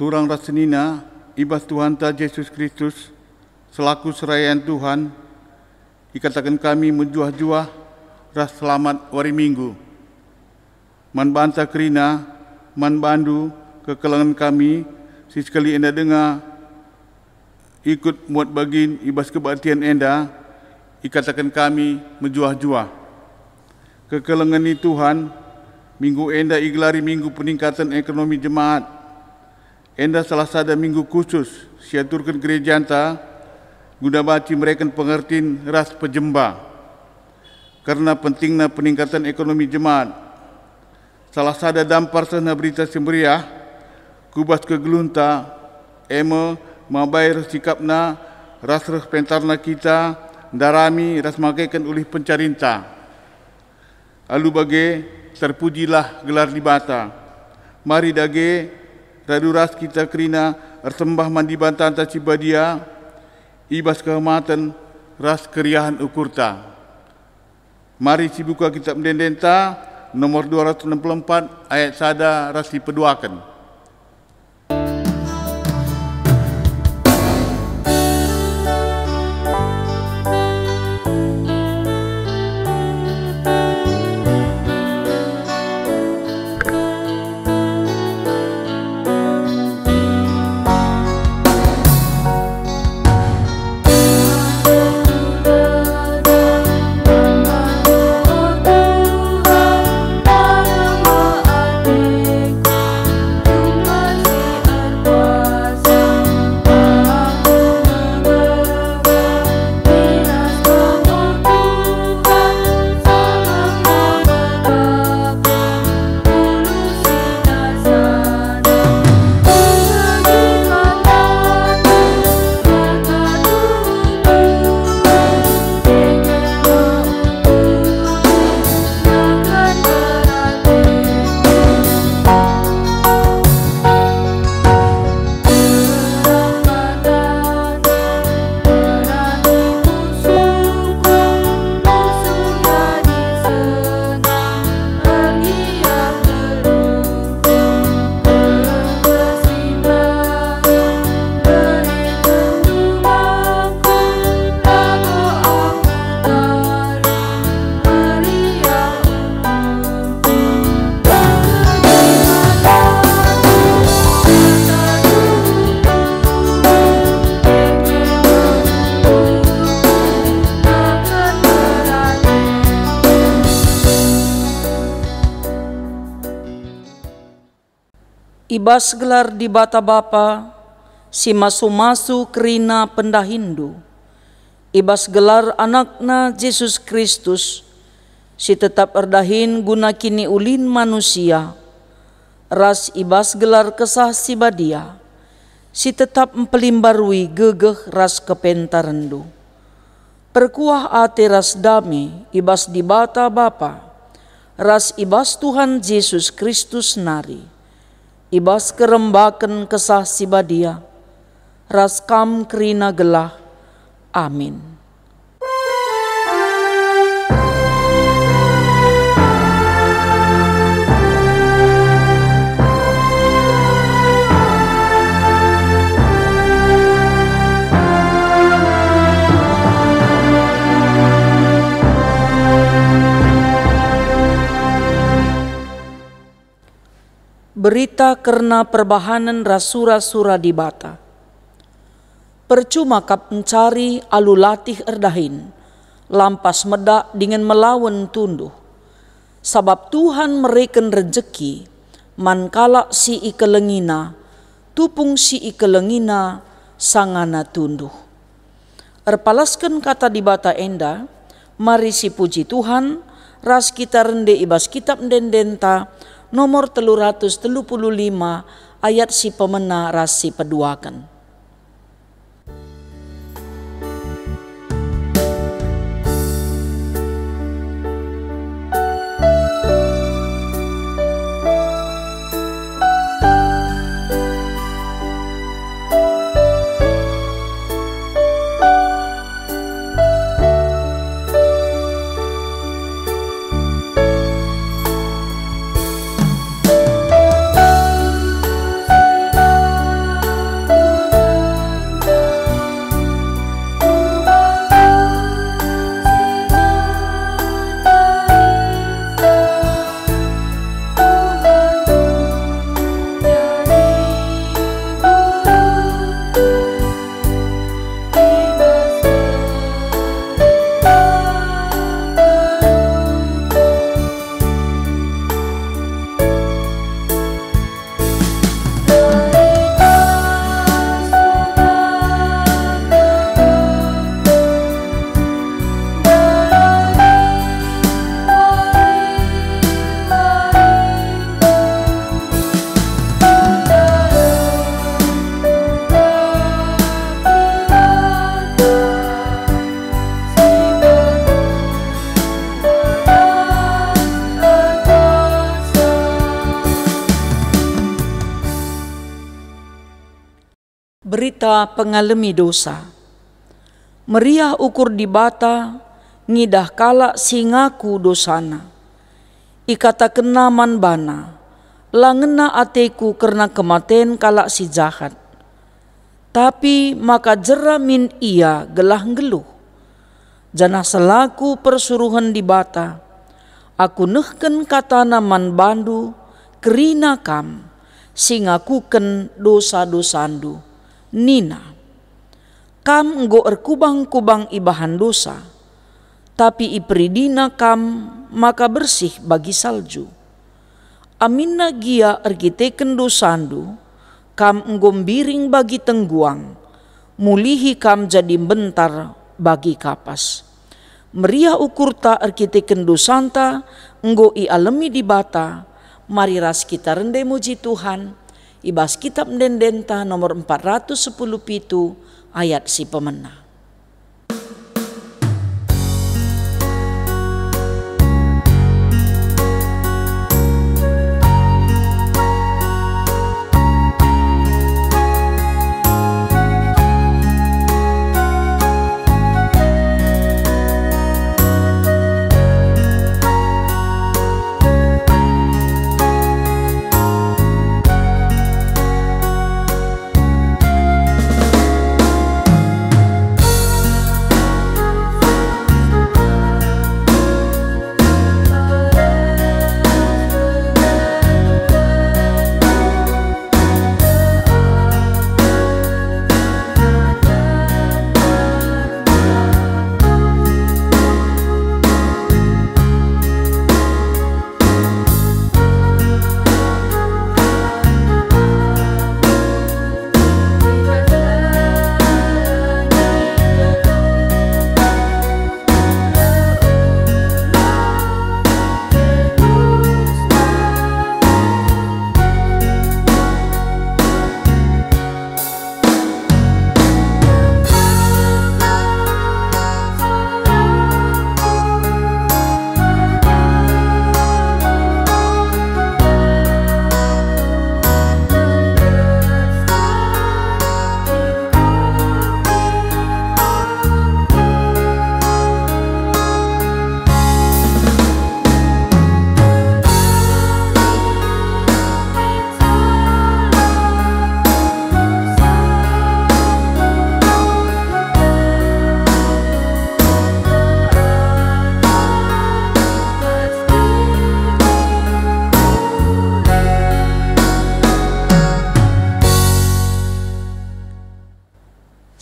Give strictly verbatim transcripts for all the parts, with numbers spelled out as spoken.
Turang ras senina i bas Tuhanta Jesus Kristus, selaku serayan Tuhan, ikataken kami mejuah-juah ras selamat wari Minggu. Man banta kerina, man bandu, kekelengen kami, si sekali enda denga ikut muat bagin i bas kebaktian enda, ikataken kami mejuah-juah. Kekelengen ni Tuhan, minggu enda igelari Minggu Peningkatan Ekonomi Jemaat. Enda salah sada minggu khusus si aturken gerejanta guna banci mereken pengertin ras pejemba kerna pentingna peningkatan ekonomi jemaat. Salah sada dampar sehna Berita Si Meriah ku bas kegeluhenta, e me mabai ras sikapna ras reh pentarna kita ndarami ras makeken ulih pencarinta. Alu bage, terpujilah gelar Dibata. Mari dage, radu ras kita kerina ersembah man Dibatanta si Badia, i bas kehamaten ras keriahen ukurta. Mari sibuka Kitap Ende-endenta, nomor dua ratus enam puluh empat, ayat sada ras si peduaken. I bas gelar Dibata Bapa, si masu-masu kerina pendahinndu, i bas gelar AnakNa Jesus Kristus, si tetap erdahin guna kiniulin manusia, ras i bas gelar Kesah Si Badia, si tetap mpelimbarui gegeh ras kepentarenndu. Perkuah ate ras dame i bas Dibata Bapa, ras i bas Tuhan Jesus Kristus nari, i bas kerembaken Kesah Si Badia, ras kam kerina gelah. Amin. Berita kerna perbahanen ras sura-sura Dibata. Percuma kap ncari alu latih erdahin, lampas medak dingen melawen tunduh. Sabap Tuhan mereken rejeki man kalak si ikelengiNa, tupung si ikelengiNa sangana tunduh. Erpalasken Kata Dibata enda, mari sipuji Tuhan, ras kita rende i bas Kitap Ende-endenta nomor telu ratus telu puluh lima ayat si pemena ras si peduaken. Berita pengalemi dosa. Meriah ukur Dibata ngidah kalak si ngaku dosana. Ikatakenna man bana, "La ngena ateku kerna kematen kalak si jahat, tapi maka jera min ia gelah nggeluh." Janah selaku persuruhen Dibata, aku nehken katana man bandu, kerina kam si ngakuken dosa-dosandu. Nina, "Kam enggo erkubang-kubang ibahan dosa, tapi iperidina kam maka bersih bagi salju. Aminna gia erkiteken dosandu, kam enggo mbiring bagi tengguang, mulihi kam jadi mbentar bagi kapas." Meriah ukurta erkiteken dosanta enggo ialemi Dibata. Mari ras kita rende muji Tuhan i bas Kitab Ende-endenta nomor empat ratus sepuluh pitu, ayat si pemena.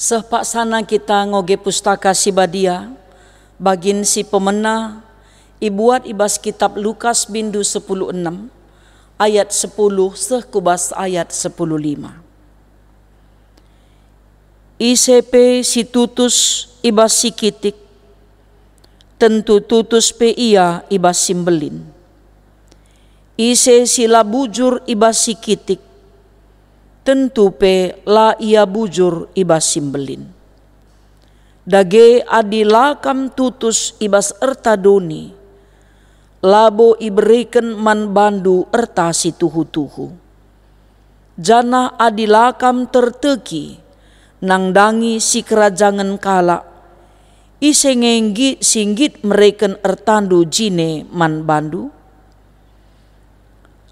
Seh paksana kita ngoge Pustaka Si Badia, bagin si pemena ibuat i bas Kitap Lukas bindu sepuluh enem, ayat sepuluh seh ku bas ayat sepuluh lima. Ise pe si tutus i bas si kitik, tentu tutus pe ia i bas si mbelin. Ise si la bujur i bas si kitik, tentu pe la ia bujur i bas si mbelin. Dage adi la kam tutus i bas erta doni, labo ibereken man bandu erta si tuhu-tuhu. Janah adi la kam terteki nandangi sikerajangen kalak, ise nge nggit si nggit mereken ertandu jine man bandu?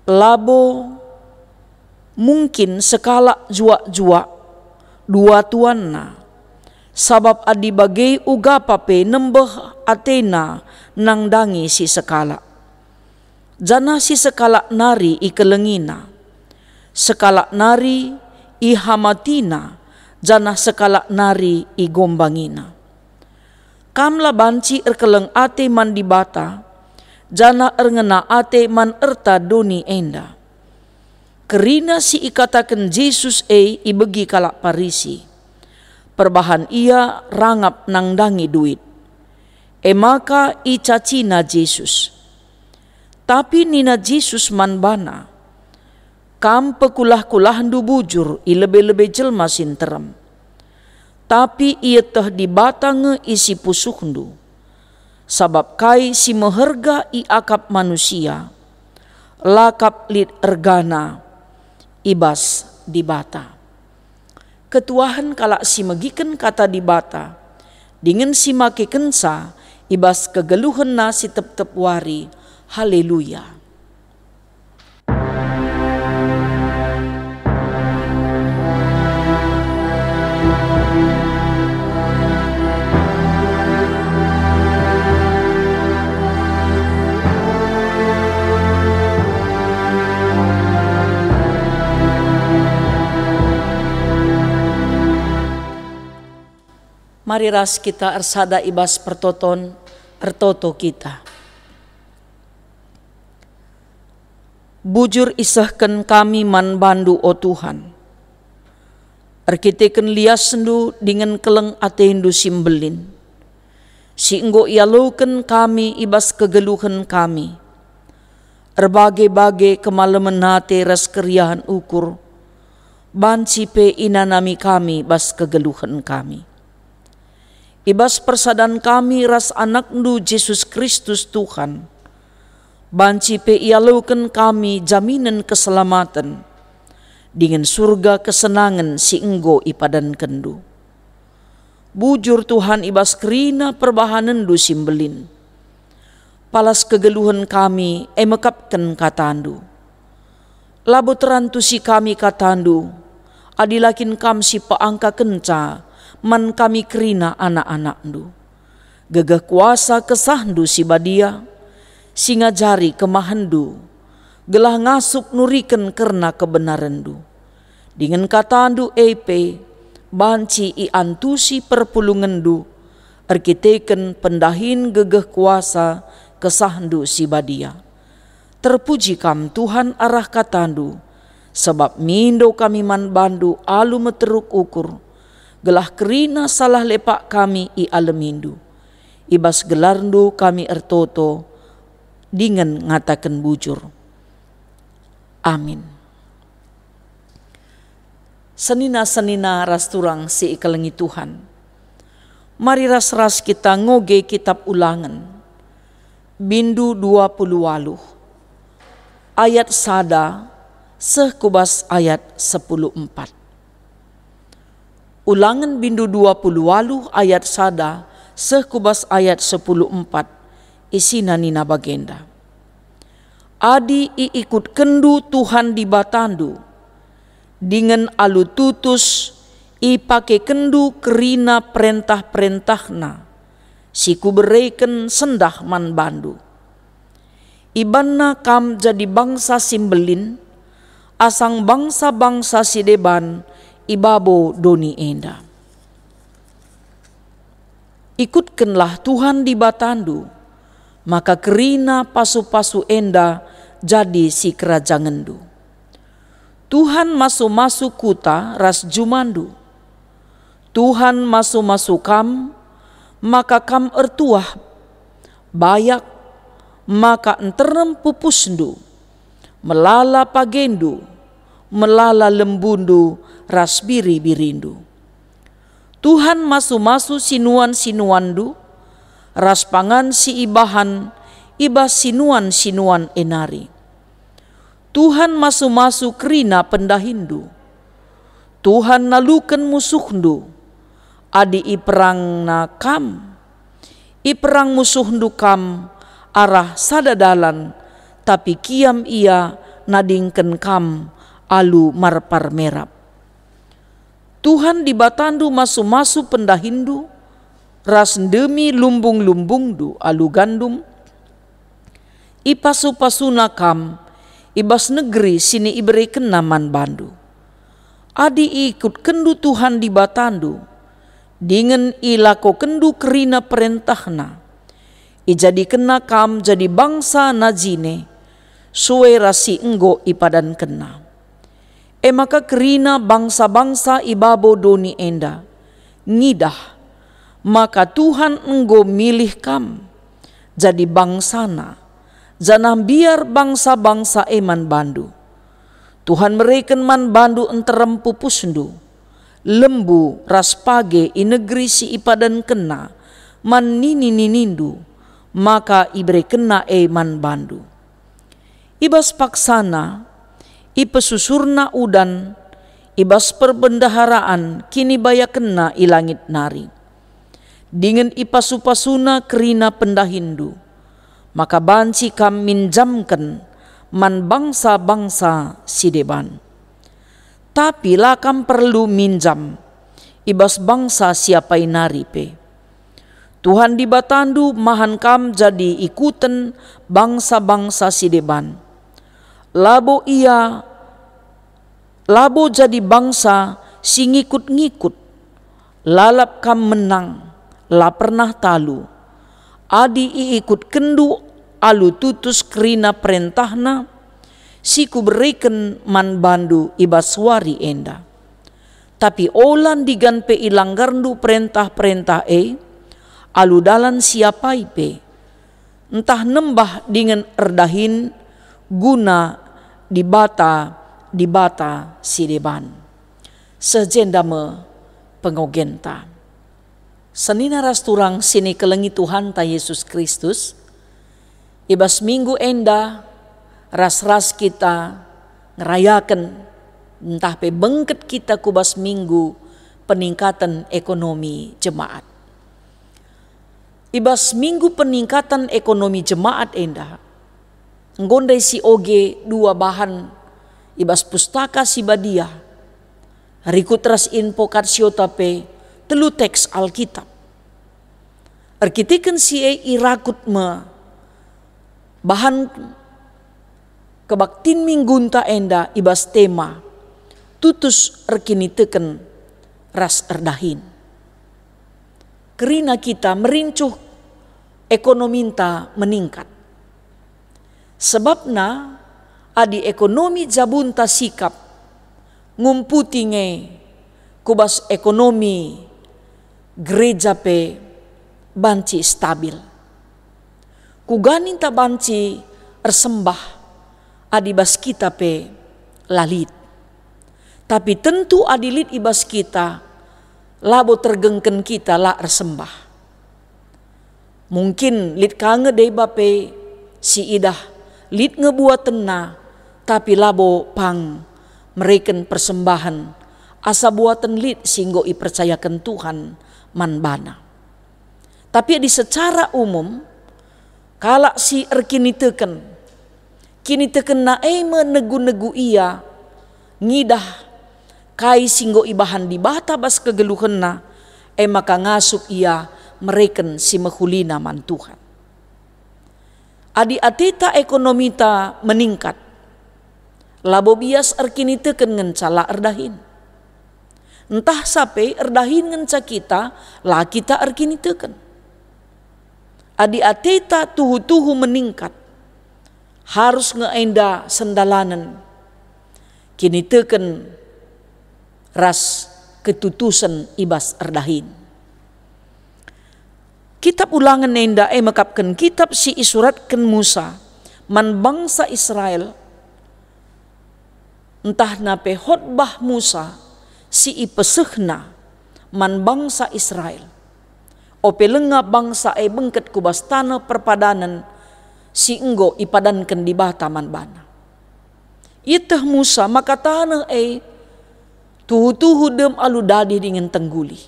Labo mungkin sekalak juak-juak dua tuanna, sabap adi bage ugapa pe nembeh atena nandangi si sekalak. Janah si sekalak nari ikelengina, sekalak nari ihamatina, janah sekalak nari igombangina. Kam la banci erkeleng ate man Dibata, janah erngena ate man erta doni enda. Kerina si ikataken Jesus e ibegi kalak Parisi. Perbahan ia rangap nandangi duit. E maka icacina Jesus. Tapi nina Jesus man bana, "Kam pekulah-kulahndu bujur i lebe-lebe jelma si nterem. Tapi ieteh Dibata nge isi pusuhndu. Sabap kai si meherga iakap manusia, la kap lit ergana i bas Dibata." Ketuahen kalak si megiken Kata Dibata, dingen si makekenca i bas kegeluhenna si tep-tep wari. Haleluya! Mari ras kita ersada i bas pertoton, ertoto kita. Bujur isehken kami man bandu, o Tuhan, erkiteken liasndu dingen keleng atendu si mbelin, si enggo ialoken kami i bas kegeluhen kami. Erbage-bage kemalemen ate ras keriahen ukur, banci pe inanami kami bas kegeluhen kami. I bas persadan kami ras AnakNdu Jesus Kristus Tuhan, banci pe ialoken kami jaminen keselamaten dingen Surga kesenangen si enggo ipadankenNdu. Bujur Tuhan i bas kerina perbahanenNdu si mbelin. Palas kegeluhen kami e mekapken kataNdu. Labo terantusi kami kataNdu, adi la kin Kam si peangkakenca man kami kerina anak-anakNdu. Gegeh kuasa KesahNdu si Badia, si ngajari kemahenNdu, gelah ngasup nuriken kerna kebenarenNdu. Dingen kataNdu e pe banci iantusi perpulungenNdu erkiteken pendahin gegeh kuasa KesahNdu si Badia. Terpuji Kam, Tuhan, arah kataNdu, sabap mindo kami man bandu alu meteruk ukur, gelah kerina salah lepak kami ialemindu. I bas gelarNdu kami ertoto dingen ngataken bujur. Amin. Senina-senina ras turang si ikelengi Tuhan, mari ras-ras kita ngoge Kitab Ulangen, bindu dua puluh waluh, ayat sada seh ku bas ayat sepuluh empat. Ulangen bindu dua puluh waluh ayat sada seh ku bas ayat sepuluh empat, isina nina bagenda, "Adi iikutkenndu Tuhan Dibatandu, dingen alu tutus ipakekenndu kerina perentah-perentahNa si Kubereken sendah man bandu. IbanNa kam jadi bangsa si mbelin, asang bangsa-bangsa si deban i babo doni enda." Ikutkenlah Tuhan Dibatandu, maka kerina pasu-pasu enda jadi sikerajangenndu. Tuhan masu-masu kuta ras jumandu. Tuhan masu-masu kam, maka kam ertuah, bayak, maka nterem pupusndu, melala pagendu, melala lembundu ras biri-birindu. Tuhan masu-masu sinuan-sinuanndu, ras pangan si ibahan i bas sinuan-sinuan e nari. Tuhan masu-masu kerina pendahinndu. Tuhan naluken musuhndu. Adi iperangna kam, iperang musuhndu kam arah sada dalan, tapi kiam ia nadingken kam alu marpar merap. Tuhan Dibatandu masu-masu pendahinndu, ras ndemi lumbung-lumbungndu alu gandum. Ipasu-pasuna kam i bas negeri si iberekenNa man bandu. Adi iikutkenndu Tuhan Dibatandu, dingen ilakokenndu kerina perentahNa, ijadikenNa kam jadi bangsa najine, sue ras si enggo ipadankenNa. E maka kerina bangsa-bangsa i babo doni enda ngidah maka Tuhan enggo milih kam jadi bangsaNa, janah mbiar bangsa-bangsa e man bandu. Tuhan mereken man bandu nterem pupusndu, lembu ras page i negeri si ipadankenNa man nini-ninindu, maka iberekenNa e man bandu. I bas paksana, ipesusurNa udan, i bas perbendaharaan kinibayakenna i langit nari, dingen ipasu-pasuna kerina pendahinndu, maka banci kam minjamken man bangsa-bangsa si deban. Tapi la kam perlu minjam i bas bangsa si apai nari pe. Tuhan Dibatandu mahan kam jadi ikuten bangsa-bangsa si deban. Labo ia, labo jadi bangsa si ngikut-ngikut, lalap kam menang, la pernah talu. Adi iikutkenndu alu tutus kerina perentahna si kubereken man bandu i bas wari enda. Tapi ola ndigan pe ilanggarndu perentah-perentah e alu dalan si apai pe, ntah nembah dingen erdahin guna dibata-dibata si deban. Seh jenda me pengogenta. Senina ras turang si nikelengi Tuhanta Yesus Kristus, i bas minggu enda ras-ras kita ngerayaken ntah pe bengket kita ku bas minggu peningkaten ekonomi jemaat. I bas minggu peningkaten ekonomi jemaat enda, enggo ndai si oge dua bahan i bas Pustaka Si Badia, rikut ras invokasiota pe telu teks Alkitab. Erkiteken si e irakut me bahan kebaktin minggunta enda i bas tema tutus erkiniteken ras erdahin. Kerina kita merincuh ekonominta meningkat. Sebabna, adi ekonomi jabunta sikap ngumputi nge ku bas ekonomi gereja pe banci stabil. Kuga ninta banci ersembah adi bas kita pe la lit. Tapi tentu adi lit i bas kita, labo tergengken kita la ersembah. Mungkin lit ka nge deba pe si idah lit nge buatenna, tapi labo pang mereken persembahen asa buaten lit si enggo ipercayaken Tuhan man bana. Tapi adi secara umum, kalak si erkiniteken, kinitekenna e me negu-negu ia ngidah kai si enggo ibahan Dibata bas kegeluhenna, e maka ngasup ia mereken si mehulina man Tuhan. Adi ateta ekonomita meningkat, labo bias erkiniteken ngenca la erdahin. Ntah sape erdahin ngenca kita, la kita erkiniteken. Adi ateta tuhu-tuhu meningkat, harus nge enda sendalanen kiniteken ras ketutusen i bas erdahin. Kitab Ulangen enda e mekapken kitab si isuratken Musa man bangsa Israel, ntahna pe hotbah Musa si ipesehna man bangsa Israel, ope lenga bangsa e bengket ku bas taneh perpadanen si enggo ipadanken Dibata man bana. Ieteh Musa maka taneh e tuhu-tuhu dem alu dadi dingen tengguli.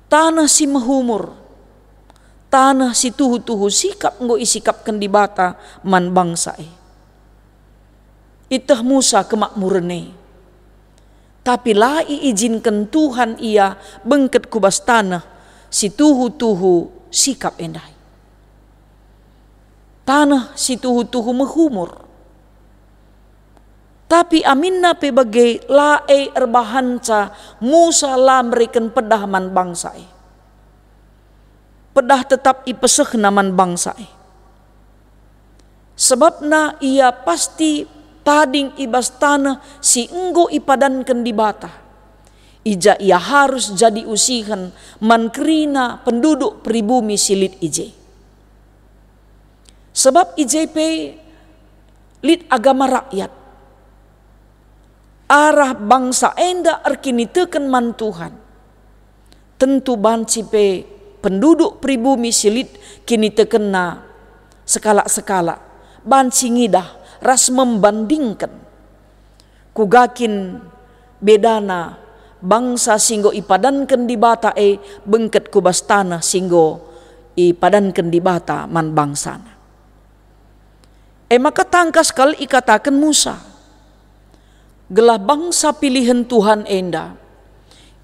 Taneh si mehumur, taneh si tuhu-tuhu sikap enggo isikapken Dibata man bangsa e. Ieteh Musa kemakmuren e, tapi la iijinken Tuhan ia bengket ku bas taneh si tuhu-tuhu sikap e ndai. Taneh si tuhu-tuhu mehumur. Tapi aminna pe bage la e erbahanca Musa la mereken pedah man bangsa e. Pedah tetap ipesehna man bangsa e. Sebabna ia pasti tading i bas taneh si enggo ipadanken Dibata. I ja ia harus jadi usihen man kerina penduduk pribumi si lit i je. Sebab i je pe lit agama rakyat. Arah bangsa enda erkiniteken man Tuhan, tentu banci pe penduduk pribumi si lit kinitekenna sekalak-sekalak banci ngidah ras membandingken. Kuga kin Bedana bangsa si enggo ipadanken Dibata e bengket ku bas taneh si enggo ipadanken Dibata man bangsaNa. E maka tangkas kal ikataken Musa, gelah bangsa pilihen Tuhan enda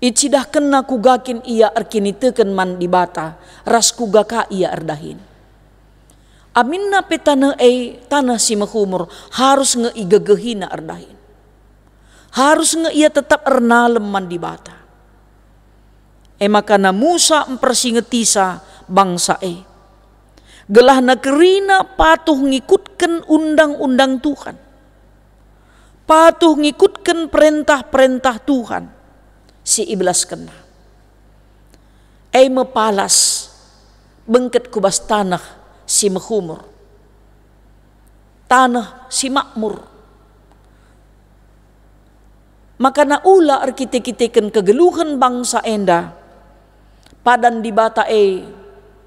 icidahkenna kuga kin ia erkiniteken man Dibata ras kuga ka ia erdahin. Aminna pe taneh e, taneh si mehumur, harus nge igegehina erdahin. Harus nge ia tetap ernalem man Dibata. E maka na Musa mpersingetisa bangsa e, gelahna kerina patuh ngikutken undang-undang Tuhan, patuh ngikutken perentah-perentah Tuhan si ibelaskenna. E me palas bengket ku bas taneh si mehumur, taneh si makmur. Maka na ula erkite-kiteken kegeluhen bangsa enda, padan Dibata e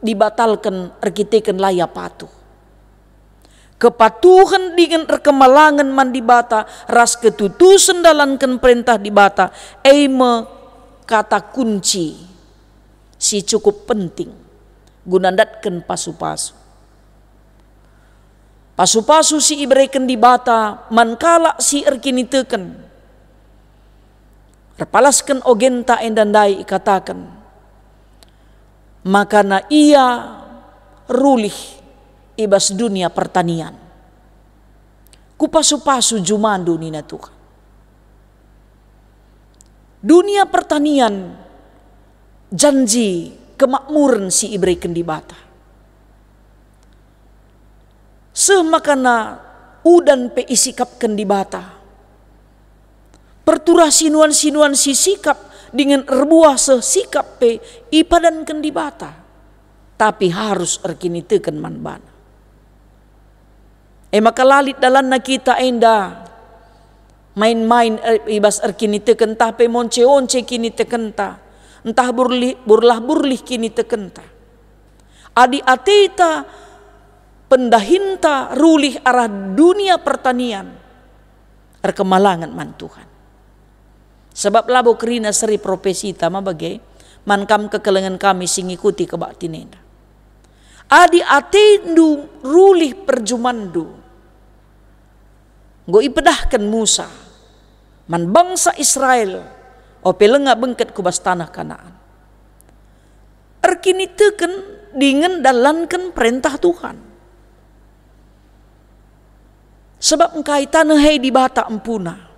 dibatalken erkiteken la ia patuh. Kepatuhen dingen erkemalangen man Dibata ras ketutusen ndalanken perentah Dibata, e me kata kunci si cukup penting guna ndatken pasu-pasu. Pasu-pasu si ibereken Dibata man kalak si erkiniteken. Erpalasken ogenta enda ndai ikataken, maka na ia rulih i bas dunia pertanian. Kupasu-pasu jumandu, nina Tuhan. Dunia pertanian janji kemakmuren si ibereken Dibata. Seh maka na udan pe isikapken Dibata. Perturah sinuan-sinuan si sikap dingen erbuah seh sikap pe ipadanken Dibata, tapi harus erkiniteken man baNa. E maka la lit dalanna kita enda main-main er-, i bas erkiniteken, ntah pe monce-once kinitekenta, ntah burlih-, burlah-burlih kinitekenta. Adi ateta pendahinta rulih arah dunia pertanian, erkemalangen man Tuhan. Sebab labo kerina seri profesita ma bage, man kam kekelengen kami si ngikuti kebaktin enda. Adi atendu rulih perjumanndu, enggo ipedahken Musa man bangsa Israel, ope langa bengket ku bas taneh Kanaan. Erkiniteken dingen dalanken perentah Tuhan. Sebab engkai taneh e Dibata empuna.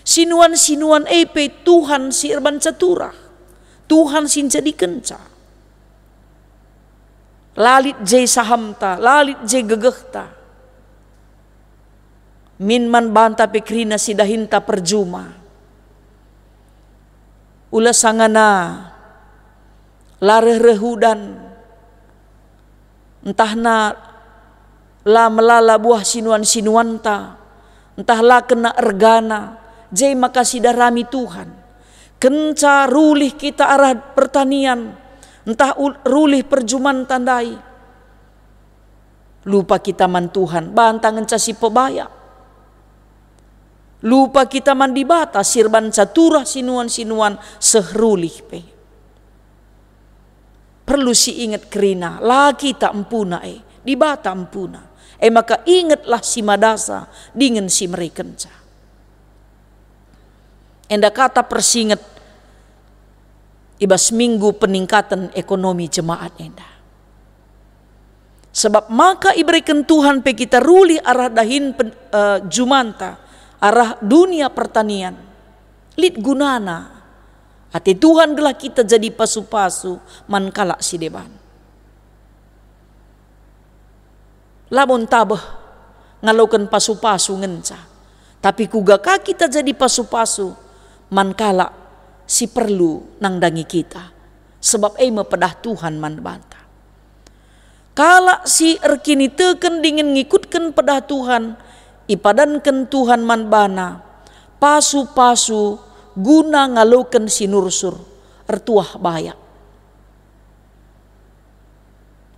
Sinuan-sinuan e pe Tuhan si erbanca turah, Tuhan si njadikenca. La lit je sahamta, la lit je gegehta. Min man banta pe kerina si dahinta perjuma. Ula sangana la reh-reh udan, ntahna la melala buah sinuan-sinuanta, ntah la kena ergana, je maka sidarami Tuhan. Kenca rulih kita arah pertanian, ntah ul-, rulih perjumanta ndai, lupa kita man Tuhan, banta ngenca si pebayak. Lupa kita man Dibata si erbanca turah sinuan-sinuan seh rulih pe. Perlu si inget kerina, la kita empuna e, Dibata empuna. E maka ingetlah si madasa dingen si merekenca. Enda kata persinget i bas minggu peningkaten ekonomi jemaat enda. Sebab maka ibereken Tuhan pe kita rulih arah dahin pen-, eh, jumanta, arah dunia pertanian. Lit gunana ate Tuhan gelah kita jadi pasu-pasu man kalak si deban. Labo ntabeh ngaloken pasu-pasu ngenca, tapi kuga ka kita jadi pasu-pasu man kalak si perlu nandangi kita, sebab e me pedah Tuhan man banta. Kalak si erkiniteken dingen ngikutken pedah Tuhan, ipadanken Tuhan man bana pasu-pasu guna ngaloken si nursur, ertuah bayak.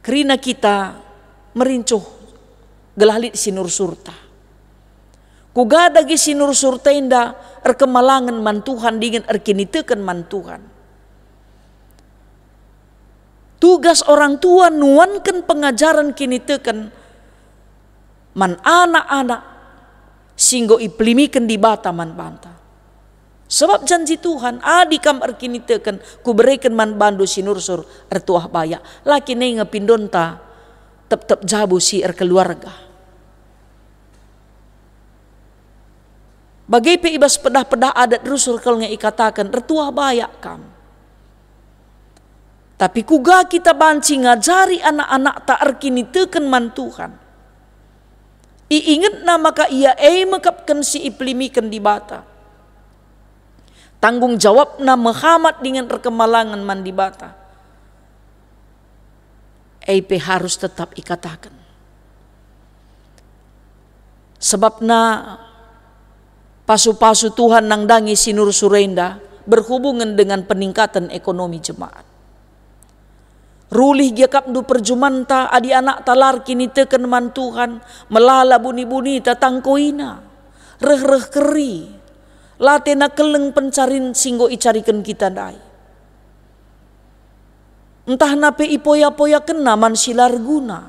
Kerina kita merincuh gelah lit si nursurta. Kuga dage sinursur enda erkemalangen man Tuhan dingen erkiniteken man Tuhan. Tugas orang tua nuanken pengajaren kiniteken man anak-anak si enggo ipelimiken Dibata man banta. Sebab janji Tuhan, "Adi kam erkiniteken, kubereken man bandu sinursur ertuah bayak." La kin e nge pindonta tep-tep jabu si erkeluarga. Bage pe i bas pedah-pedah adat rusur kal nge ikataken, "Ertuah bayak kam." Tapi kuga kita banci ngajari anak-anakta erkiniteken man Tuhan? Iingetna maka ia e mekapken si ipelimiken Dibata. Tanggung jawabna mehamat dingen erkemalangen man Dibata. E pe harus tetap ikataken. Sebabna pasu-pasu Tuhan nandangi sinursur enda berhubungen dengan peningkatan ekonomi jemaat. Rulih gia kapndu perjumanta adi anakta la erkiniteken man Tuhan, melala buni-bunita tangkoina, reh-reh keri, la tena keleng pencarin si enggo icariken kita ndai. Ntahna pe ipoya-poyakenna man si la erguna.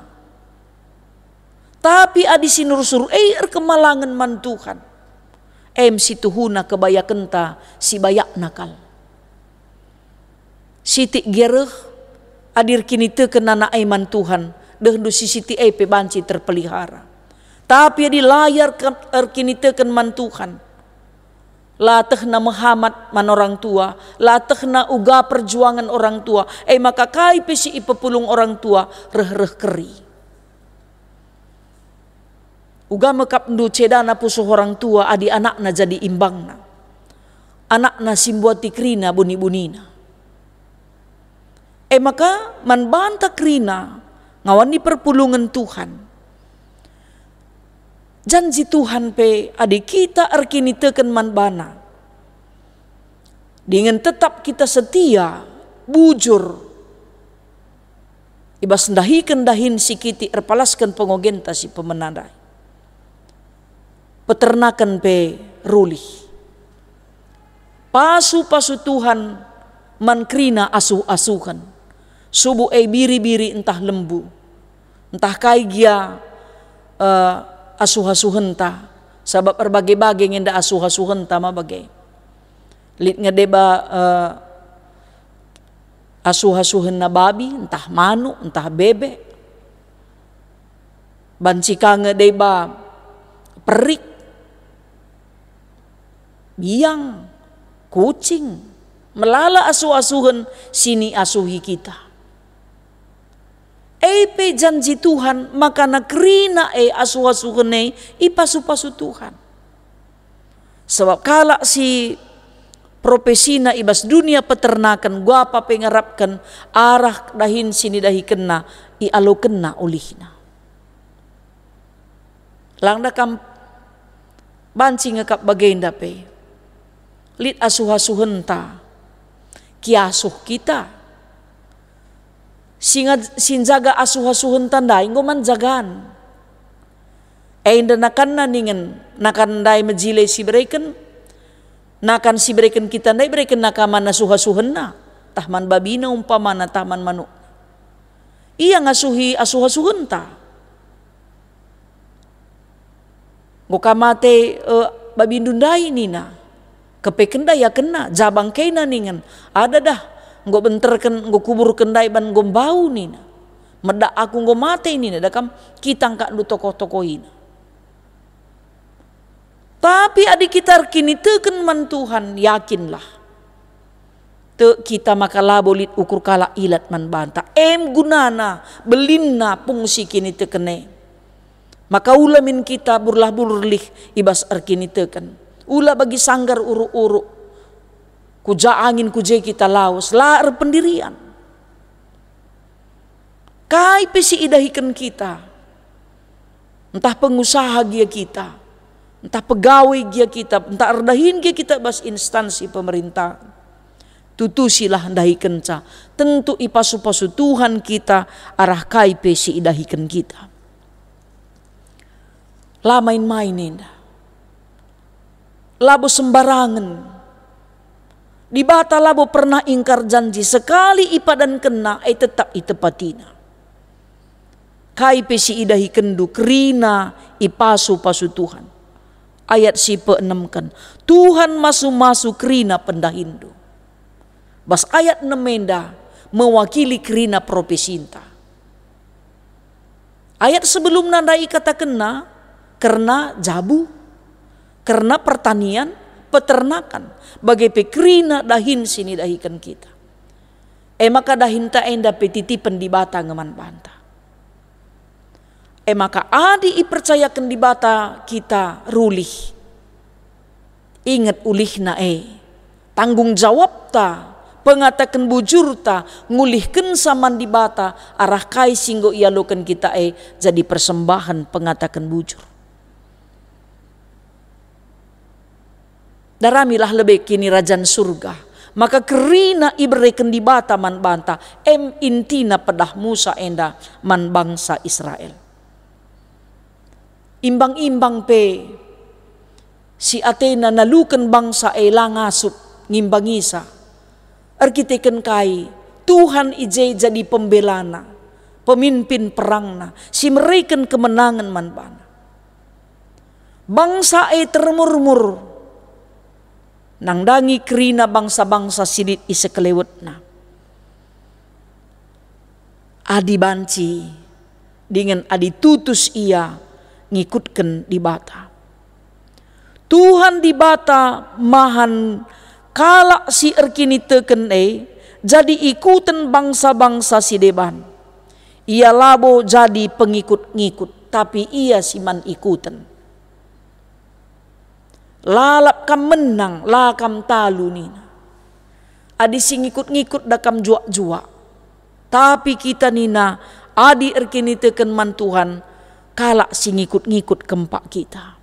Tapi adi sinursur e erkemalangen man Tuhan, em situhuna kebayakenta si bayakna kal. Sitik gia reh, adi erkiniteken anak e man Tuhan, dehndu si sitik e pe banci terpelihara. Tapi adi la ia erke-, erkiniteken man Tuhan, la tehna mehamat man orang tua, la tehna uga perjuangen orang tua, e maka kai pe si ipepulung orang tua reh-reh keri. Uga mekapndu cedana pusuh orang tua adi anakna jadi imbangna, anakna si mbuati kerina buni-bunina. E maka man banta kerina ngawani perpulungen Tuhan. Janji Tuhan pe adi kita erkiniteken man baNa, dingen tetap kita setia, bujur, i bas ndahiken dahin si kitik erpalasken pengogenta si pemena ndai, peternaken pe rulih. Pasu-pasu Tuhan man kerina asuh-asuhen, subuk e biri-biri ntah lembu, ntah kai gia, eh, asuh-asuhenta, sabap erbage-bage nge enda asuh-asuhenta ma bage. Lit nge deba, eh, asuh-asuhenna babi, ntah manuk, ntah bebek. Banci ka nge deba perik, biang, kucing, melala asuh-asuhen si niasuhi kita. E pe janji Tuhan, maka na kerina e asuh-asuhen e ipasu-pasu Tuhan. Sabap kalak si profesina i bas dunia peternaken guapa pe ngarapken arah dahin si nidahikenna ialokenna ulihna. Lang da kam banci nge kap bagenda pe. Lit asuh-asuhenta, kiasuh kita. Si nga-, si njaga asuh-asuhenta ndai enggo man jagan. Enda nakanna ningen, nakan ndai mejile si bereken, nakan si bereken kita ndai berekenna ka man asuh-asuhenna, tah man babina umpamana, tah man manukna. Ia ngasuhi asuh-asuhenta. Enggo ka mate, eh, babindu ndai nina. Kepeken ndai iakenna, ja bangkena ningen, "Ada dah, enggo benterken, enggo kuburken ndai ban enggo mbau," nina. "Medak aku enggo mate," nina, "da kam kita ngkakndu tokoh-tokohina." Tapi adi kita erkiniteken man Tuhan, yakinlah, tek kita maka labo lit ukur kalak ilat man banta. Em gunana, belinna pungsi kiniteken e. Maka ula min kita burlah-burlih i bas erkiniteken. Ula bagi sanggar uruk-uruk. Ku ja angin ku je kita lawes, la erpendirian. Kai pe si idahiken kita, ntah pengusaha gia kita, ntah pegawai gia kita, ntah erdahin gia kita bas instansi pemerintah, tutusilah ndahikenca. Tentu ipasu-pasu Tuhan kita arah kai pe si idahiken kita. La main-main enda. Labo sembarangen. Dibata labo pernah ingkar janji, sekali ipadankenNa, e tetap itepatina. Kai pe si idahikenndu, kerina ipasu-pasu Tuhan. Ayat si peenemken, Tuhan masu-masu kerina pendahinndu. Bas ayat enem enda mewakili kerina profesinta. Ayat sebelumna ndai ikatakenna kerna jabu, kerna pertanian, peternakan, bage pe kerina dahin si nidahiken kita. E maka dahinta enda pe titipen Dibata nge man banta. E maka adi ipercayaken Dibata kita rulih, inget ulihna e, tanggung jawabta, pengataken bujurta, ngulihkenca man Dibata arah kai si enggo ialoken kita e jadi persembahen pengataken bujur. Daramilah lebe Kinirajan Surga, maka kerina ibereken Dibata man banta, em intina pedah Musa enda man bangsa Israel. Imbang-imbang pe si atena naluken bangsa e la ngasup ngimbangisa. Erkiteken kai, Tuhan i je jadi pembelana, pemimpin perangna, si mereken kemenangen man bana. Bangsa e termurmur nandangi kerina bangsa-bangsa si lit i sekelewetna. Adi banci dingen adi tutus ia ngikutken Dibata. Tuhan Dibata mahan kalak si erkiniteken e jadi ikuten bangsa-bangsa si deban. Ia labo jadi pengikut-ngikut, tapi ia si man ikuten. Lalap kam menang, la kam talu nina. Adi si ngikut-ngikut da kam juak-juak. Tapi kita nina, adi erkiniteken man Tuhan, kalak si ngikut-ngikut kempak kita.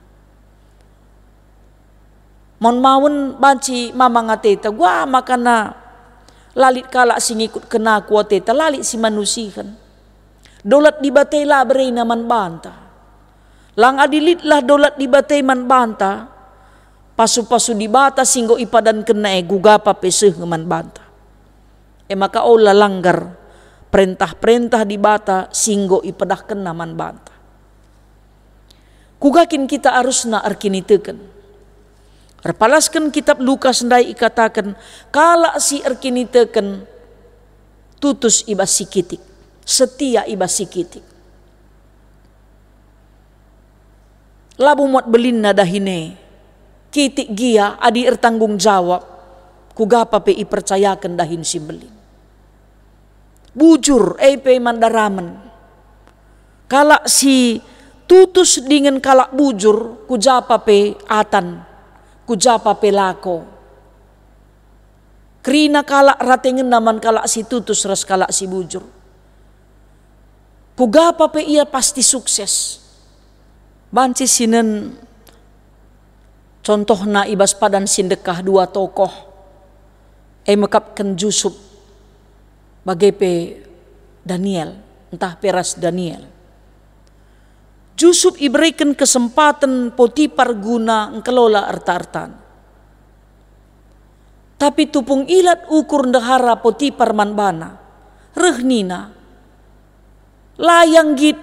Maun-maun banci mamang ateta, gua makana la lit kalak si ngikutken aku ateta, la lit si manusihen. Dolat Dibata la berena man banta. Lang adi litlah dolat Dibata man banta, pasu-pasu Dibata si enggo ipadankenNa e gugapa pe seh nge man banta. E maka ola langgar perentah-perentah Dibata si enggo ipedahkenNa man banta. Kuga kin kita arusna erkiniteken? Erpalasken kitap Lukas ndai ikataken, kalak si erkiniteken tutus i bas si kitik, setia i bas si kitik. Labo muat belinna dahin e, kitik gia adi ertanggung jawab, kugapa pe ipercayaken dahin si mbelin. Bujur, e pe man daramen. Kalak si tutus dingen kalak bujur, kujapa pe atan, kujapa pe lako. Kerina kalak ratengenna man kalak si tutus ras kalak si bujur. Kugapa pe ia pasti sukses. Banci sinen contohna i bas padan si ndekah dua tokoh, e mekapken Jusup bage pe Daniel, ntah pe ras Daniel. Jusup ibereken kesempaten Potipar guna engkelola erta-ertana. Tapi tupung ilat ukur ndehara Potipar man bana, reh nina, "La ia nggit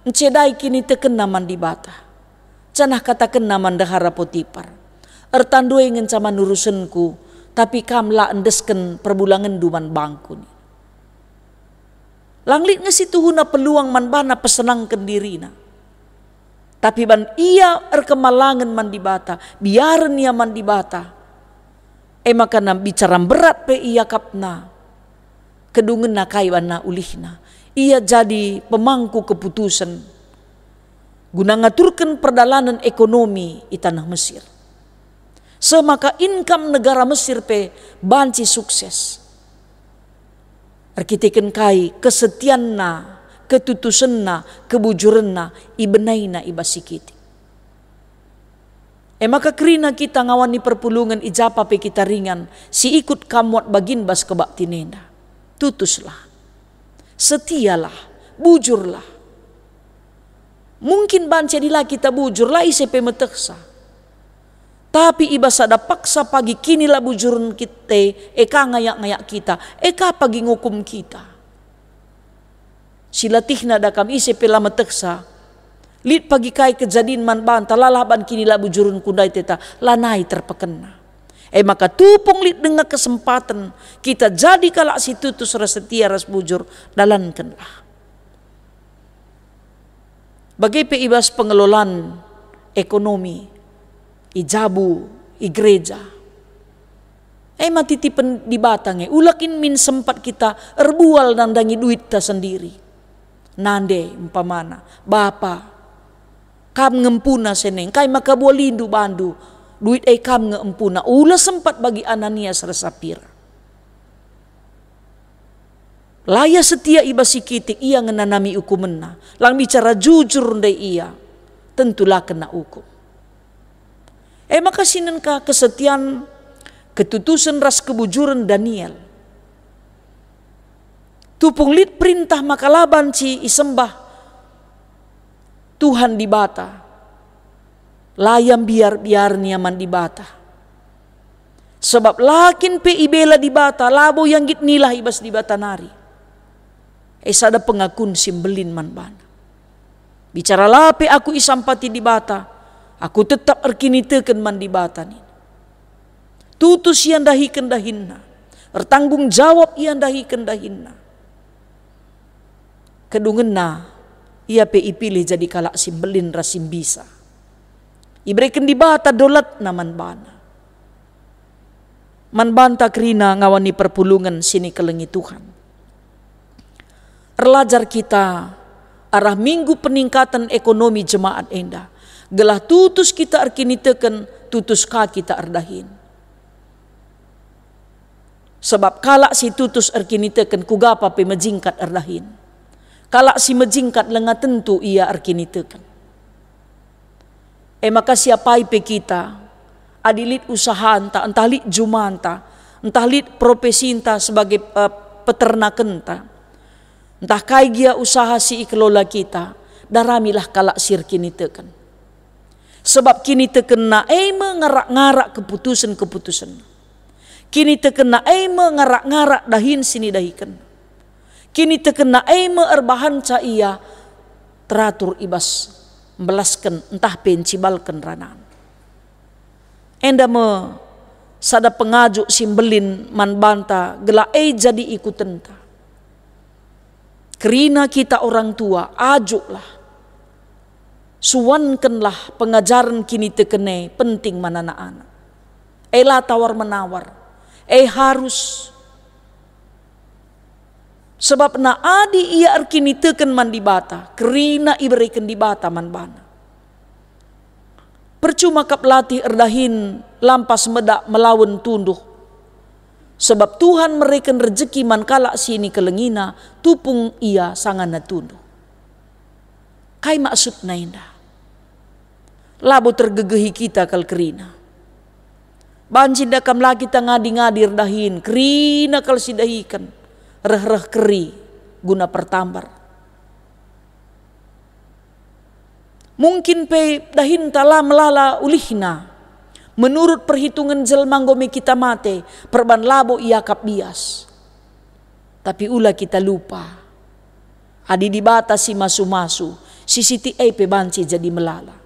ncedai kinitekenna man Dibata." Janah katakenna man ndehara Potipar, "Ertandu e ngenca man urusenku, tapi kam la endesken perbulangenndu man bangku," nina. Lang lit nge si tuhuna peluang man bana pesenangken dirina. Tapi ban ia erkemalangen man Dibata, biaren ia man Dibata, e maka bicara mberat pe iakapna, kedungenna kai banna ulihna. Ia jadi pemangku keputusen guna ngaturken perdalanen ekonomi i taneh Mesir. Seh maka income negara Mesir pe banci sukses. Erkiteken kai kesetianna, ketutusenna, kebujurenna, ibenaina i bas si kitik. E maka kerina kita ngawani perpulungen i japa pe kita ringan, si ikut kam muat bagin bas kebaktin enda. Tutuslah, setialah, bujurlah. Mungkin banci adi la kita bujur, la ise pe metehsa. Tapi i bas sada paksa pagi kinilabujuren kita, e ka ngayak-ngayak kita, e ka pagi ngukum kita. Si latihna da kam ise pe la metehsa. Lit pagi kai kejadin man banta, lalah ban kinilabujurenku ndai teta, lanai terpekenna. E maka tupung lit denga kesempaten kita jadi kalak si tutus ras setia ras bujur, dalankenlah. Bage pe i bas pengelolan ekonomi, i jabu, i gereja. E ma titipen Dibata nge, ula kin min sempat kita erbual nandangi duitta sendiri. Nande umpamana, "Bapa, kam nge empuna seneng, kai maka bualindu bandu, duit e kam nge empuna." Ula sempat bagi Ananias ras Sapira. La ia setia i bas si kitik, ia ngenanami ukumenna. Lang bicara jujur ndai ia, tentu la kena ukum. E maka sinen ka kesetian, ketutusen ras kebujuren Daniel. Tupung lit perintah maka la banci isembah Tuhan Dibata, la ia mbiar-biaren ia man Dibata. Sebab la kin pe ibela Dibata, labo ia nggit nilah i bas Dibata nari. E sada pengakun si mbelin man bana. Bicara la pe aku isampati Dibata, aku tetap erkiniteken man Dibata nina. Tutus ia ndahiken dahinna, ertanggung jawab ia ndahiken dahinna. Kedungenna, ia pe ipilih jadi kalak si mbelin ras si mbisa. Ibereken Dibata dolatna man bana. Man banta kerina ngawani perpulungen si nikelengi Tuhan. Erlajar kita arah minggu peningkatan ekonomi jemaat enda, gelah tutus kita erkiniteken, tutus ka kita erdahin. Sebab kalak si tutus erkiniteken kuga pe mejingkat erdahin. Kalak si mejingkat lenga tentu ia erkiniteken. E maka siapai pe kita, adi lit usahanta, ntah lit jumanta, ntah lit profesinta sebagai, eh, peternakenta, ntah kai gia usaha si ikelola kita, daramilah kalak si erkiniteken. Sebab kinitekenna e me ngarak-ngarak keputusen-keputusen. Kinitekenna e me ngarak-ngarak dahin si nidahikenna. Kinitekenna e me erbahanca ia teratur i bas mbelasken ntah pe ncibalken ranana. Enda me sada pengajuk si mbelin man banta gelah e jadi ikutenta. Kerina kita orang tua, ajuklah. Suankenlah pengajaren kiniteken e penting man anak-anak. E la tawar-menawar, e harus. Sebabna adi ia erkiniteken man Dibata, kerina ibereken Dibata man bana. Percuma kap latih erdahin lampas medak melawen tunduh. Sebab Tuhan mereken rejeki man kalak si nikelengiNa, tupung ia sangana tunduh. Kai maksudna enda? Labo tergegehi kita kal kerina. Banci nda kam la kita ngadi-ngadi erdahin, kerina kal si dahiken, reh-reh keri guna pertambar. Mungkin pe dahinta la melala ulihna. Menurut perhitungen jelma enggo me kita mate, perban labo iakap bias. Tapi ula kita lupa. Adi Dibata si masu-masu, si sitik e pe banci jadi melala.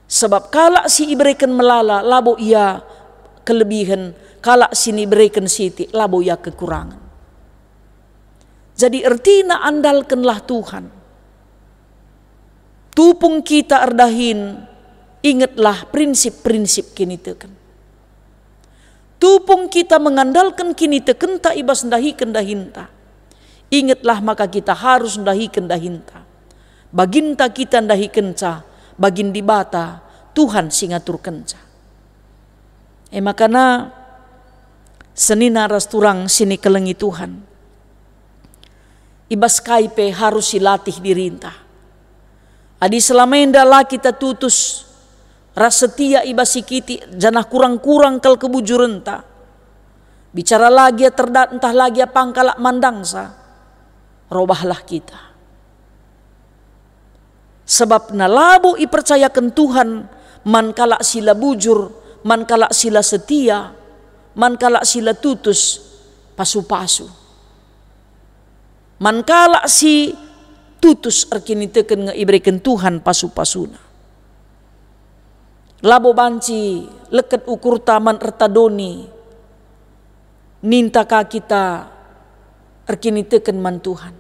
Sebab kalak si ibereken melala labo ia kelebihen, kalak si nibereken sitik labo ia kekurangen. Jadi ertina andalkenlah Tuhan. Tupung kita erdahin, ingetlah prinsip-prinsip kiniteken. Tupung kita mengandalken kinitekenta i bas ndahiken dahinta, ingetlah maka kita harus ndahiken dahinta. Baginta kita ndahikenca, bagin Dibata, Tuhan si ngaturkenca. E makana, senina ras turang si nikelengi Tuhan, i bas kai pe harus silatih dirinta. Adi selama enda la kita tutus ras setia i bas si kitik, janah kurang-kurang kal kebujurenta, bicara la gia terdat ntah la gia pang kalak mandangsa, robahlah kita. Sebabna labo ipercayaken Tuhan Man kalak si la bujur, man kalak si la setia, man kalak si la tutus, pasu-pasu. Man kalak si tutus erkiniteken nge ibereken Tuhan pasu-pasuna. Labo banci leket ukurta man erta doni, ninta ka kita erkiniteken man Tuhan.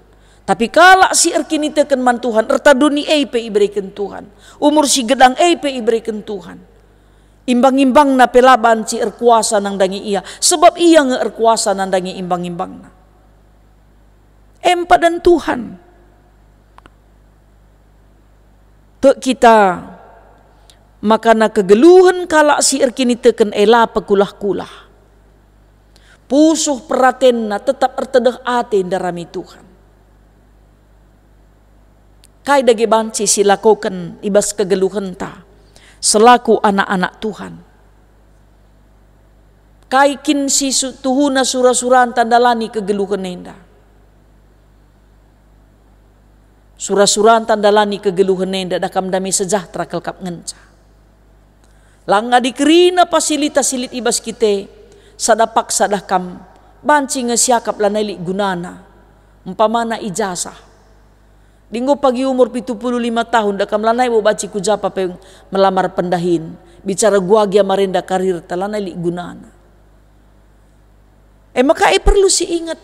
Tapi kalak si erkiniteken man Tuhan, erta doni e pe ibereken Tuhan, umur si gedang e pe ibereken Tuhan. Imbang-imbangna pe la banci erkuasa nandangi ia, sebab ia nge erkuasa nandangi imbang-imbangna. Em padan Tuhan. Tek kita, makana kegeluhen kalak si erkiniteken e la pekulah-kulah. Pusuh peratenna, tetap ertedeh ate ndarami Tuhan. Kai dage banci silakoken i bas kegeluhenta selaku anak-anak Tuhan? Kai kin si su-, tuhuna sura-suranta ndalani kegeluhen enda? Sura-suranta ndalani kegeluhen enda, dakam dame sejahtera kal kap ngenca. Lang adi kerina fasilitas si lit i bas kita e, sada paksa dah kam, banci nge siakap lanai lit gunana, umpamana ijasah. Adi enggo pagi umur pitu puluh lima tahun, dakam lanai bo banci ku japa pe melamar pendahin, bicara guagia marenda karirta, lanai lit gunana. E maka e perlu si inget.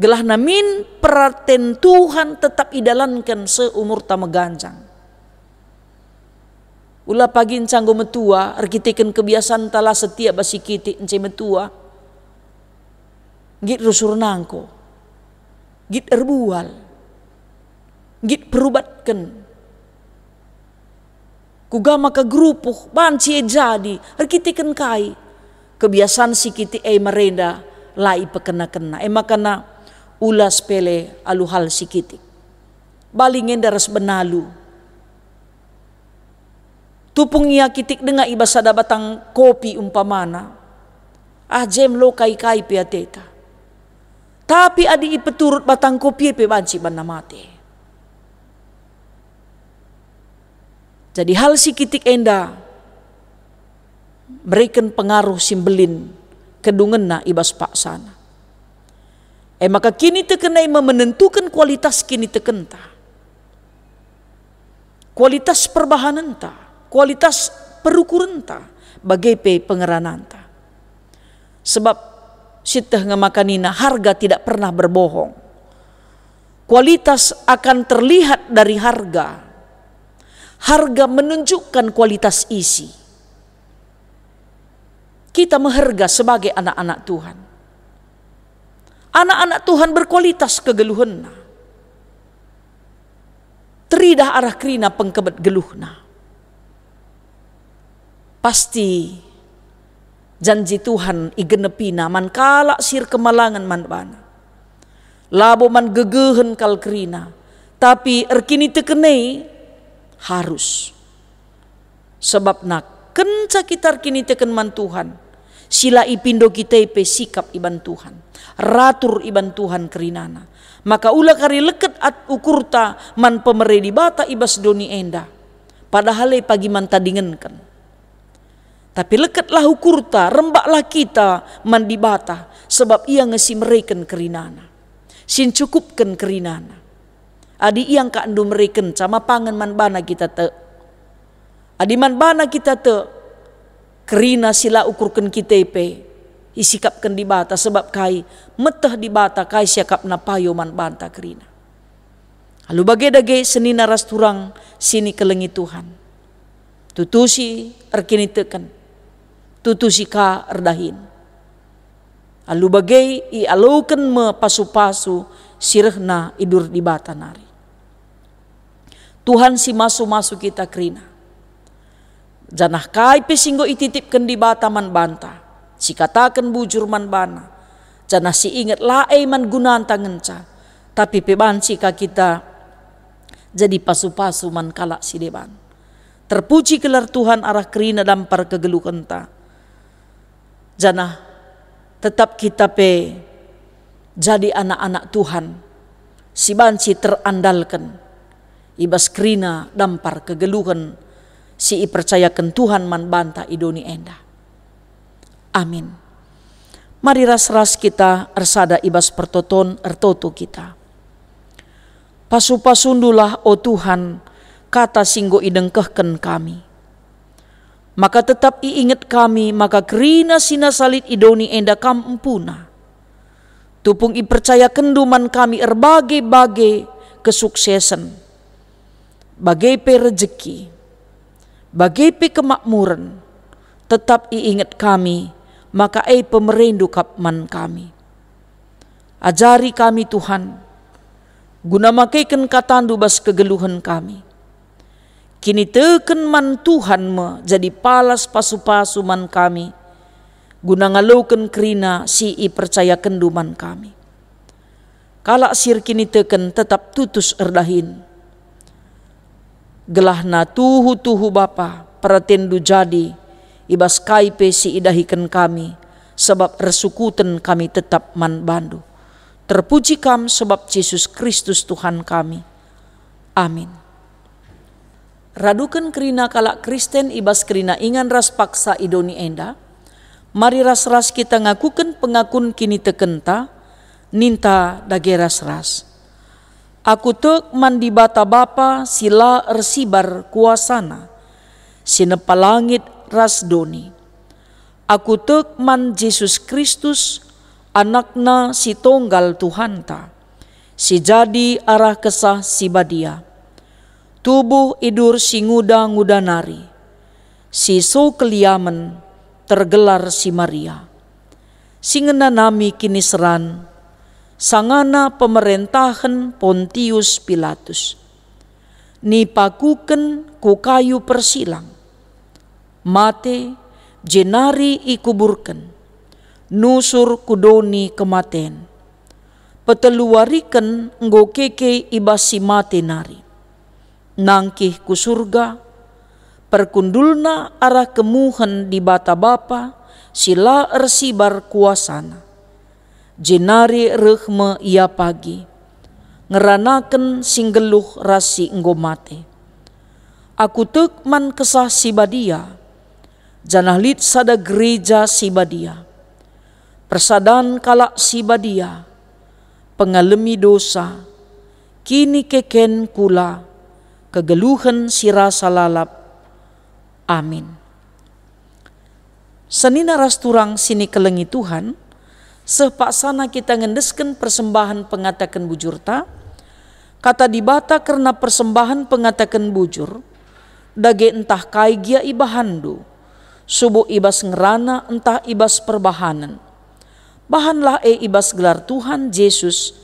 Gelah min peraten Tuhan tetap idalanken seumurta meganjang. Ula pagi enca enggo metua, erkiteken kebiasanta la setia bas si kitik ence metua. Nggit rusur nangko. Nggit erbual. Nggit perubatken. Kuga maka gerupuh, banci e jadi, erkiteken kai? Kebiasan si kitik e marenda la ipekena-kena. E makana ula sepele alu hal si kitik. Bali nge enda ras benalu. Tupung ia kitik denga i bas sada batang kopi umpamana, ah, jem lo kai-kai pe ateta. Tapi adi ipeturut batang kopi e pe banci banna mate. Jadi hal si kitik enda mereken pengaruh si mbelin kedungenna i bas paksana. E maka kiniteken e me menentuken kualitas kinitekenta, kualitas perbahanenta, kualitas perukurenta, bage pe pengerananta. Sebab sieteh nge maka nina, harga tidak pernah berbohong. Kualitas akan terlihat dari harga. Harga menunjukkan kualitas isi. Kita meherga sebagai anak-anak Tuhan. Anak-anak Tuhan berkualitas kegeluhenna. Teridah arah kerina pengkebet geluhna. Pasti janji Tuhan igenepina man kalak si erkemalangen man bana. Labo man gegehen kal kerina, tapi erkiniteken e harus. Sebabna kenca kita erkiniteken man Tuhan, si la ipindo kita e pe sikap iban Tuhan, ratur iban Tuhan kerinana. Maka ula kari leket at-, ukurta man pemere Dibata i bas doni enda, padahal e pagi man tadingenken. Tapi leketlah ukurta, rembaklah kita man Dibata, sebab Ia nge si mereken kerinana, si ncukupken kerinana. Adi Ia engka ndu merekenca, ma pangen man baNa kita tek. Adi man baNa kita tek, kerina si la ukurken kita e pe isikapken Dibata, sebab kai? Meteh Dibata kai siakapna payo man banta kerina. Alu bage dage senina ras turang si nikelengi Tuhan. Tutusi erkiniteken, tutusi ka erdahin. Alu bage ialoken me pasu-pasu si rehna i dur Dibata nari. Tuhan si masu-masu kita kerina. Janah kai pe si enggo ititipken Dibata man banta, sikataken bujur man baNa, janah si inget la e man gunanta ngenca, tapi pe banci ka kita jadi pasu-pasu man kalak si deban. Terpuji gelar Tuhan arah kerina dampar kegeluhenta. Janah tetap kita pe jadi anak-anak Tuhan si banci terandalken. i bas kerina dampar kegeluhen si ipercayaken Tuhan man banta i doni enda. Amin. Mari ras-ras kita ersada i bas pertoton, ertoto kita. Pasu-pasundulah, o Tuhan, kata si enggo idengkehken kami. Maka tetap iinget kami maka kerina si nasa lit i doni enda Kam empuna. Tupung ipercayakenndu man kami erbage-bage kesuksesen, bage pe rejeki, bage pe kemakmuren, tetap iinget kami maka e pemerendu kap man kami. Ajari kami, Tuhan, guna makeken katandu bas kegeluhen kami. Kiniteken man Tuhan me jadi palas pasu-pasu man kami, guna ngaloken kerina si ipercayakenndu man kami. Kalak si erkiniteken tetap tutus erdahin. Gelahna tuhu-tuhu Bapa, peratenndu jadi i bas kai pe si idahiken kami, sabap ersukuten kami tetap man bandu. Terpuji Kam sabap Jesus Kristus Tuhan kami. Amin. Raduken kerina kalak Kristen i bas kerina ingan ras paksa i doni enda, mari ras-ras kita ngakuken pengakun kinitekenta, ninta dage ras-ras. Aku tek man Dibata Bapa si la ersibar kuasaNa, si nepa langit ras doni. Aku tek man Jesus Kristus, AnakNa si Tonggal Tuhanta, si jadi arah Kesah Si Badia, tubuh idur si nguda-nguda nari, si so keliamen, tergelar si Maria, si ngenanami kiniseran, sangana pemerentahen Pontius Pilatus. Nipakuken ku kayu persilang, mate, jenari ikuburken, nusur ku doni kematen. Peteluwariken enggo keke i bas si mate nari. Nangkih ku Surga, perkundulna arah kemuhen Dibata Bapa si la ersibar kuasaNa. Jenari reh me Ia pagi, ngeranaken si nggeluh ras si enggo mate. Aku tek man Kesah Si Badia, janah lit sada gereja si badia, persadan kalak si badia, pengalemi dosa, kinikeken kula, kegeluhen si rasa lalap. Amin. Senina ras turang si nikelengi Tuhan, seh paksana kita ngendesken persembahen pengataken bujurta. Kata Dibata kerna persembahen pengataken bujur, dage ntah kai gia ibahanndu, subuk i bas ngerana ntah i bas perbahanen. Bahanlah e i bas gelar Tuhan Jesus,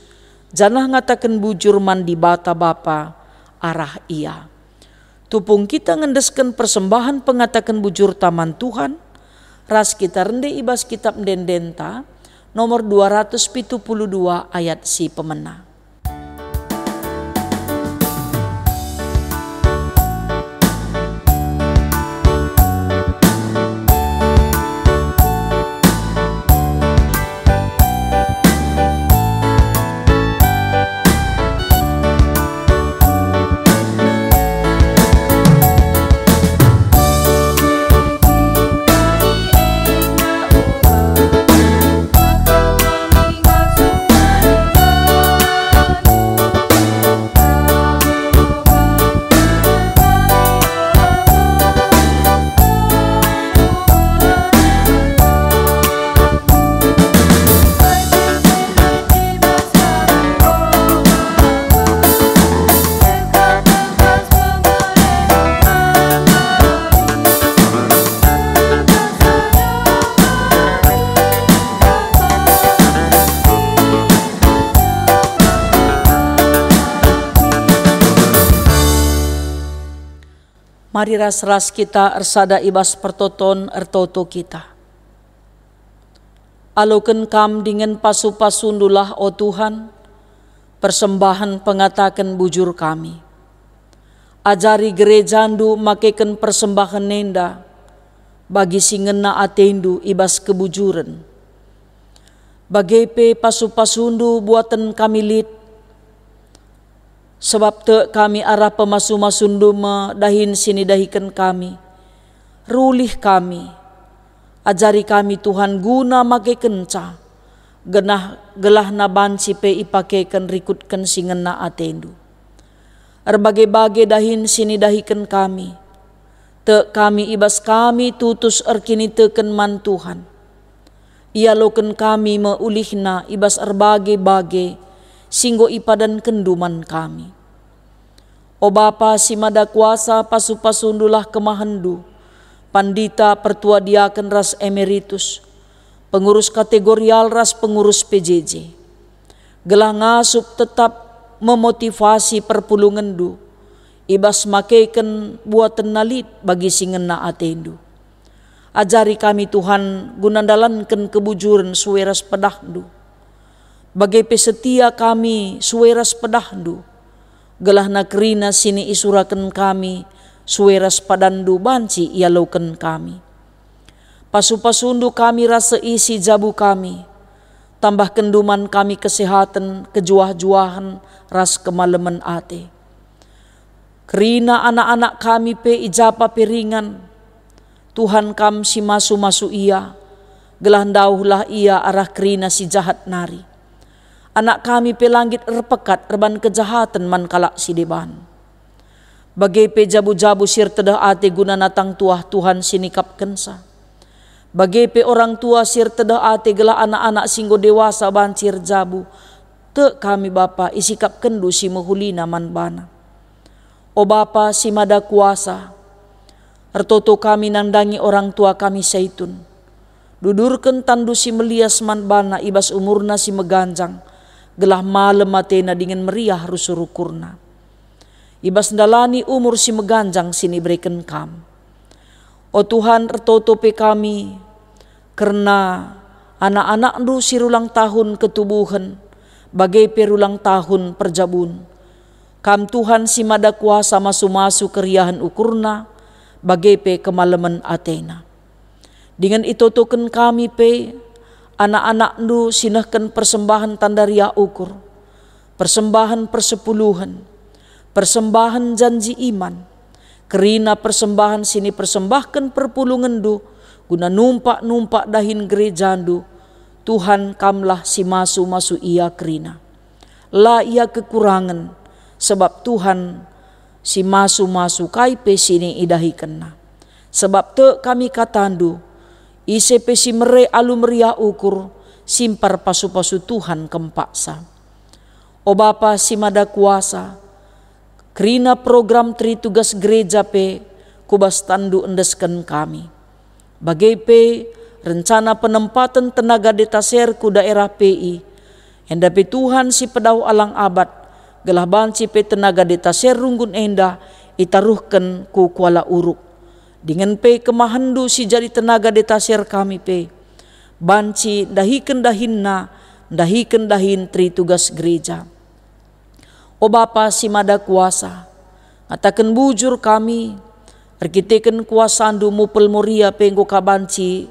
janah ngataken bujur man Dibata Bapa arah Ia. Tupung kita ngendesken persembahen pengataken bujurta man Tuhan, ras kita rende i bas Kitap Ende-endenta, nomor dua ratus pitu puluh dua, ayat si pemena. Mari ras-ras kita ersada i bas pertoton ertoto kita. Aloken Kam dingen pasu-pasundulah, o Tuhan, persembahen pengataken bujur kami. Ajari gerejaNdu makeken persembahen enda bagi si ngena ateNdu i bas kebujuren. Bage pe pasu-pasundu buaten kami lit, Sebab tek kami arah pemasu-masuNdu me dahin si nidahiken kami. Rulih kami. Ajari kami, Tuhan, guna makekenca, genah gelahna banci pe ipakeken rikutken si ngena ateNdu. Erbage-bage dahin si nidahiken kami. Tek kami i bas kami tutus erkiniteken man Tuhan. Ialoken kami me ulihna i bas erbage-bage si enggo ipadankenNdu man kami. O Bapa si Mada Kuasa, pasu-pasuNdulah kemahenNdu, pandita, pertua diaken ras emeritus, pengurus kategorial ras pengurus P J J, gelah ngasup tetap memotivasi perpulungenNdu i bas makeken buatenna lit bagi si ngena ateNdu. Ajari kami, Tuhan, guna ndalanken kebujuren sue ras pedahNdu. Bage pe setia kami sue ras pedahNdu, gelahna kerina si niisuraken kami sue ras padanNdu banci ialoken kami. Pasu-pasuNdu kami rasa isi jabu kami, tambahkenNdu man kami kesehaten, kejuah-juahen, ras kemalemen ate. Kerina anak-anak kami pe i ja pe ringan. Tuhan, Kam si masu-masu ia, gelah ndauhlah ia arah kerina si jahat nari. Anak kami pe la nggit erpekat erban kejahaten man kalak si deban. Bage pe jabu-jabu si ertedeh ate guna natang tuah Tuhan si nikapkenca. Bage pe orang tua si ertedeh ate gelah anak-anak si enggo dewasa banci erjabu. Tek kami, Bapa, isikapkenNdu si mehulina man bana. O Bapa si Mada Kuasa, ertoto kami nandangi orang tua kami Saitun. Dudurken tanNdu si melias man bana i bas umurna si meganjang, gelah malem atena dingen meriah rusur ukurna. I bas ndalani umur si meganjang si nibereken Kam. O Tuhan, ertoto pe kami kerna anak-anakNdu si rulang tahun ketubuhen, bage pe rulang tahun perjabun. Kam, Tuhan si Mada Kuasa, masu-masu keriahen ukurna, bage pe kemalemen atena. Dingen itotoken kami pe anak-anakNdu si nehken persembahen tanda riah ukur, persembahen persepuluhen, persembahen janji iman, kerina persembahen si nipersembahken perpulungenNdu guna numpak-numpak dahin gerejaNdu. Tuhan, Kamlah si masu-masu ia kerina. La ia kekurangen, sebab Tuhan si masu-masu kai pe si niidahikenna. Sebab tek kami kataNdu, ise pe si mere alu meriah ukur, simpar pasu-pasu Tuhan kempaksa. O Bapa si Mada Kuasa, kerina program Tritugas Gereja pe ku bas tanNdu endesken kami. Bage pe rencana penempaten tenaga detaser ku daerah P I, enda pe Tuhan si pedauh alang abad, gelah banci pe tenaga detaser runggun enda itaruhken ku Kuala Uruk. Dingen pe kemahenNdu si jadi tenaga detaser kami pe, banci ndahiken dahinna, ndahiken dahin Tritugas Gereja. O Bapa si Mada Kuasa, ngataken bujur kami, erkiteken kuasaNdu Mupel Moria pe enggo ka banci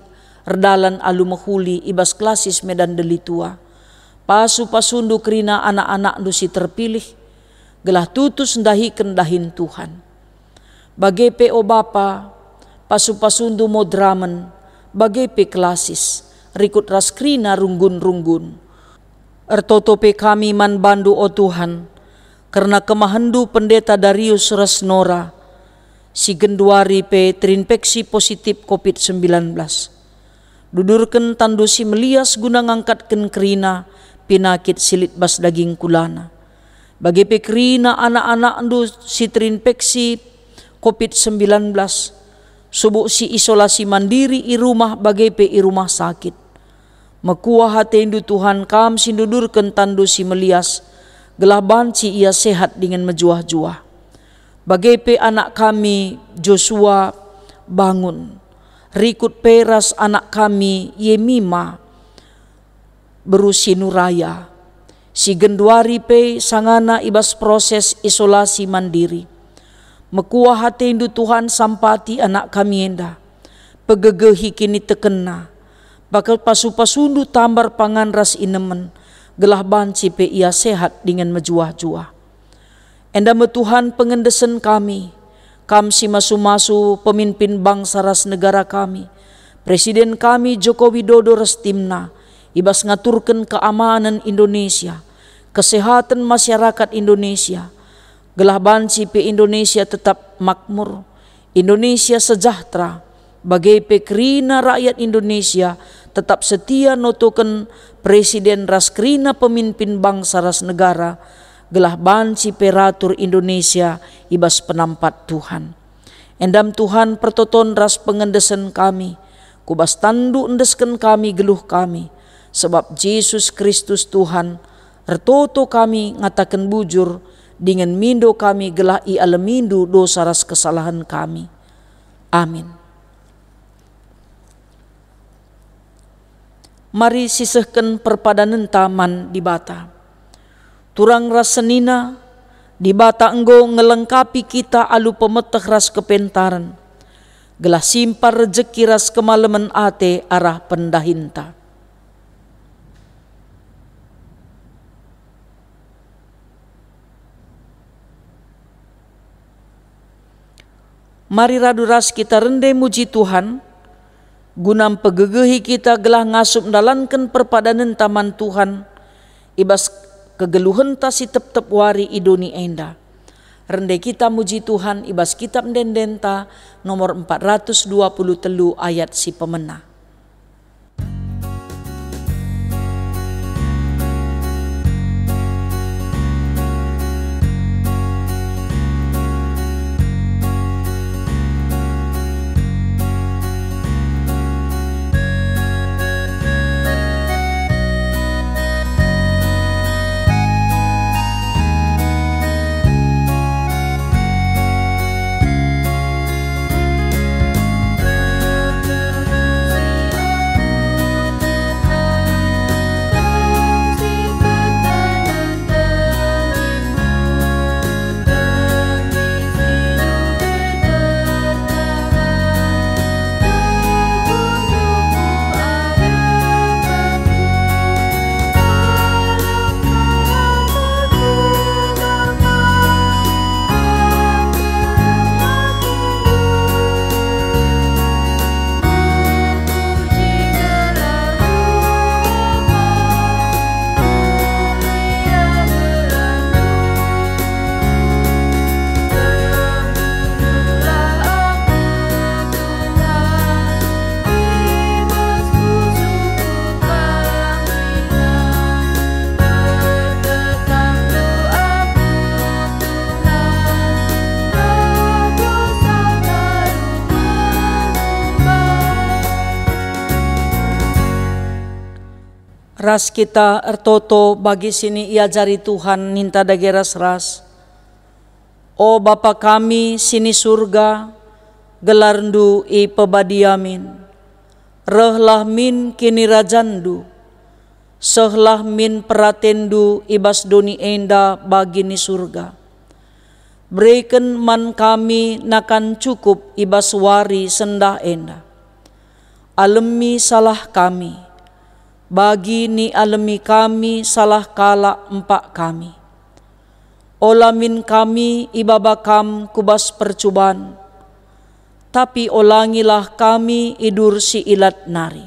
erdalan alu mehuli i bas klasis Medan Deli Tua. Pasu-pasuNdu kerina anak-anakNdu si terpilih, gelah tutus ndahiken dahin Tuhan. Bage pe, o Bapa, pasu-pasuNdu moderamen, bage pe klasis, rikut ras kerina runggun-runggun. Ertoto pe kami man baNdu, o Tuhan, kerna kemahenNdu Pendeta Darius ras Nora, si genduari pe terinfeksi positif covid sembilan belas. Dudurken tanNdu si melias guna ngangkatken kerina penakit si lit bas daging kulana. Bage pe kerina anak-anakNdu si terinfeksi covid sembilan belas, subuk si isolasi mandiri i rumah bage pe i rumah sakit. Mekuah ateNdu, Tuhan, Kam si ndudurken tanNdu si melias, gelah banci ia sehat dingen mejuah-juah. Bage pe anak kami Joshua Bangun, rikut pe ras anak kami Yemima beru Sinuraya, si genduari pe sangana i bas proses isolasi mandiri. Mekuah ateNdu, Tuhan, sampati anak kami enda, pegegehi kinitekenna, bage pasu-pasuNdu tambar pangan ras inemen, gelah banci pe ia sehat dingen mejuah-juah. Enda me Tuhan pengendesen kami, Kam si masu-masu pemimpin bangsa ras negara kami, Presiden kami Joko Widodo ras timna, i bas ngaturken keamanen Indonesia, kesehatan masyarakat Indonesia, gelah banci pe Indonesia tetap makmur, Indonesia sejahtera, bage pe kerina rakyat Indonesia tetap setia notoken Presiden ras kerina pemimpin bangsa ras negara, gelah banci pe ratur Indonesia i bas penampat Tuhan. Endam Tuhan pertoton ras pengendesen kami, ku bas tanNdu endesken kami geluh kami, sebab Jesus Kristus Tuhan, ertoto kami ngataken bujur, dingen mindo kami gelah ialeminNdu dosa ras kesalahen kami. Amin. Mari sisehken perpadanenta man Dibata. Turang ras senina, Dibata enggo ngelengkapi kita alu pemeteh ras kepentaren, gelah simpar rejeki ras kemalemen ate arah pendahinta. Mari radu ras kita rende muji Tuhan, guna mpegegehi kita gelah ngasup ndalanken perpadanenta man Tuhan i bas kegeluhenta si tep-tep wari i doni enda. Rende kita muji Tuhan i bas Kitab Ende-endenta nomor empat ratus dua puluh telu ayat si pemena. Ras kita ertoto bagi si niajari Tuhan ninta dage ras-ras. O Bapa kami si ni Surga, gelarNdu ipebadia min. Rehlah min kinirajanNdu. Sehlah min peratenNdu i bas doni enda bagi ni Surga. Bereken man kami nakan cukup i bas wari sendah enda. Alemi salah kami, bagi nialemi kami salah kalak empak kami. Ola min kami ibaba Kam ku bas percuban, tapi olangilah kami idur si ilat nari.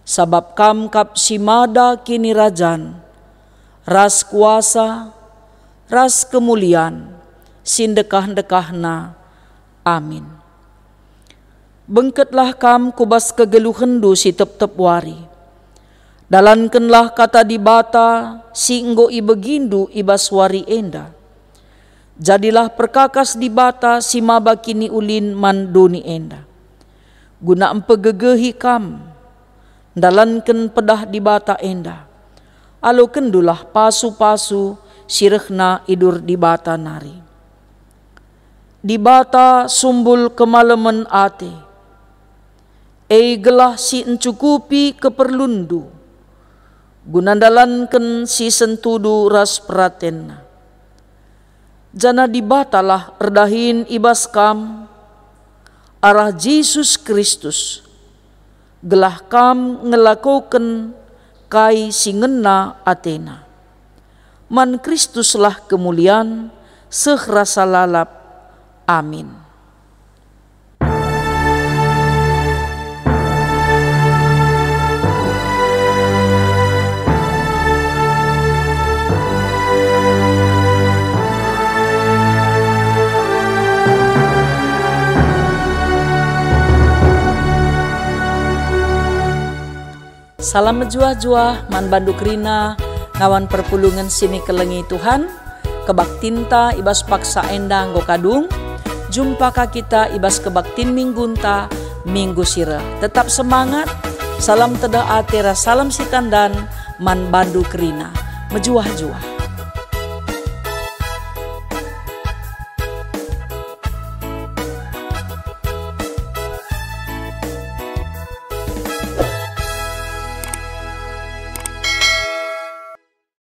Sabap Kam kap si mada kinirajan, ras kuasa, ras kemulian, si ndekah-ndekahna. Amin. Bengketlah Kam ku bas kegeluhenNdu si tep-tep wari. Dalankenlah Kata Dibata si enggo ibegiNdu i bas wari enda. Jadilah perkakas Dibata si maba kiniulin man doni enda. Guna mpegegehi Kam, ndalanken pedah Dibata enda, alokenNdulah pasu-pasu si rehna idur Dibata nari. Dibata sumbul kemalemen ate, e gelah si ncukupi keperlunndu, guna ndalanken si sentudu ras peratenNa. Janah Dibatalah erdahin i bas kam arah Jesus Kristus, gelah kam ngelakoken kai si ngena ateNa. Man Kristuslah kemulian seh rasa lalap. Amin. Salam mejuah-juah man bandu kerina ngawan perpulungen si nikelengi Tuhan, kebaktinta i bas paksa enda enggo kadung, jumpa ka kita i bas kebaktin minggunta, minggu si reh. Tetap semangat, salam tedeh ate ras salam sitandan man bandu kerina. Mejuah-juah.